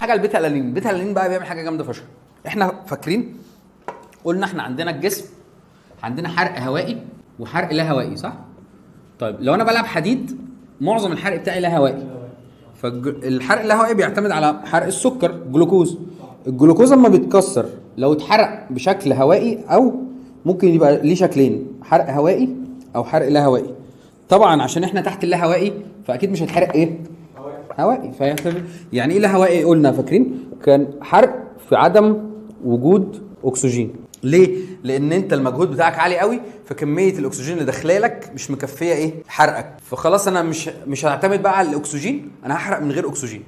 حاجة ال beta alanine. ال beta alanine بقى بيعمل حاجة جامدة فشخ. احنا فاكرين قلنا احنا عندنا الجسم عندنا حرق هوائي وحرق لا هوائي، صح؟ طيب لو انا بلعب حديد معظم الحرق بتاعي لا هوائي، فالحرق اللاهوائي بيعتمد على حرق السكر جلوكوز. الجلوكوز لما بيتكسر لو اتحرق بشكل هوائي، او ممكن يبقى ليه شكلين، حرق هوائي او حرق لا هوائي. طبعا عشان احنا تحت اللاهوائي فاكيد مش هيتحرق ايه؟ هوائي. فيعتبر يعني ايه لا هوائي؟ قلنا فاكرين كان حرق في عدم وجود اكسجين. ليه؟ لان انت المجهود بتاعك عالي قوي، فكميه الاكسجين اللي داخلالك مش مكفيه ايه؟ حرقك. فخلاص انا مش هعتمد بقى على الاكسجين، انا هحرق من غير اكسجين.